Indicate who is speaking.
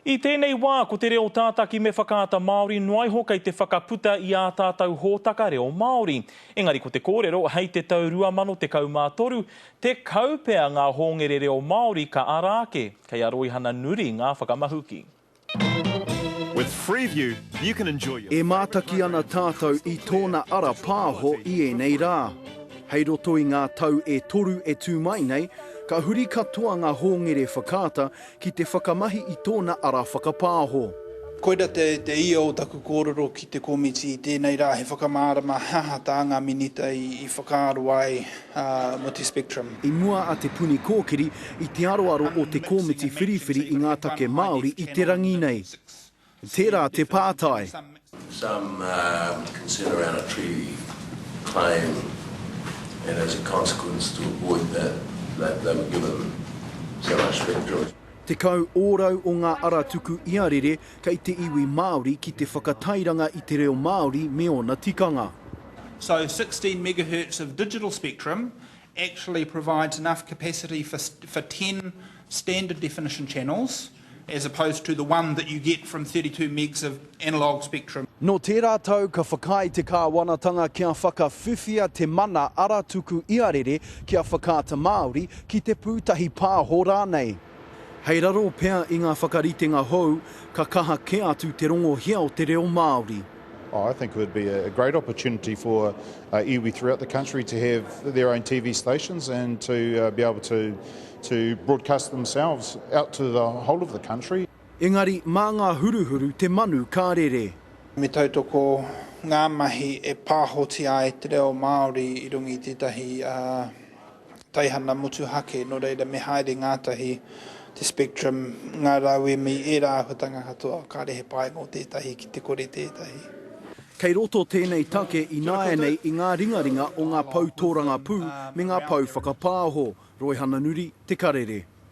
Speaker 1: I tēnei wā, ko te reo tātaki me Whakaata Māori noa iho kei te whakaputa i ā tātou hōtaka reo Māori. Engari ko te kōrero, hei te tau 2013, 10 pea ngā hōngere reo Māori ka ara ake. Kei a Roihana Nuri ngā whakamahuki.
Speaker 2: With Freeview, you can enjoy your
Speaker 3: E mātaki ana tātou i tōna ara pāho i ēnei rā. Hei roto i ngā tau e toru e tū mai nei, ka huri katoa ngā hōngere whakaata ki te whakamahi i tōna ara whakapāho.
Speaker 4: Koira te te ia o taku kōrero ki te komiti i tēnei rā he whakamārama he aha tā ngā Minita i whakaaro ai mō te spectrum.
Speaker 3: I mua a Te Puni Kōkiri i te aroaro o te komiti whiriwhiri i ngā take Māori i te rangi nei. Tērā te pātai.
Speaker 5: Some concern around a treaty claim and as a consequence to avoid that they were given so much spectrum.
Speaker 3: 10% o ngā ara tuku iarere kei te iwi Māori ki te whakatairanga i te reo Māori me ōna tikanga.
Speaker 4: So 16 megahertz of digital spectrum actually provides enough capacity for for 10 standard definition channels as opposed to the one that you get from 32 megs of analogue spectrum.
Speaker 3: Nō tērā tau ka whakaae te kāwanatanga kia whakawhiwhia te mana ara tuku iarere ki a Whakaata Māori, ki Te Pūtahi Pāho rānei. Hei raro pea i ngā whakaritenga hou, ka kaha kē atu te rongohia o te reo Māori.
Speaker 6: I think it would be a great opportunity for iwi throughout the country to have their own TV stations and to be able to to broadcast themselves out to the whole of the country.
Speaker 3: Engari, mā ngā huruhuru te manu ka rere.
Speaker 4: Me tautoko ngā mahi e pāhotia ai te reo Māori i runga i tētahi teihana motuhake, nō reira me haere ngātahi te spectrum, ngā rauemi, ērā āhuatanga katoa, kāre he painga o tētahi ki te kore tētahi.
Speaker 3: Kei roto tēnei take ināianei i ngā ringaringa o ngā pou tōrangapū me ngā pou whakapāho. Roihana Nuri, Te Karere.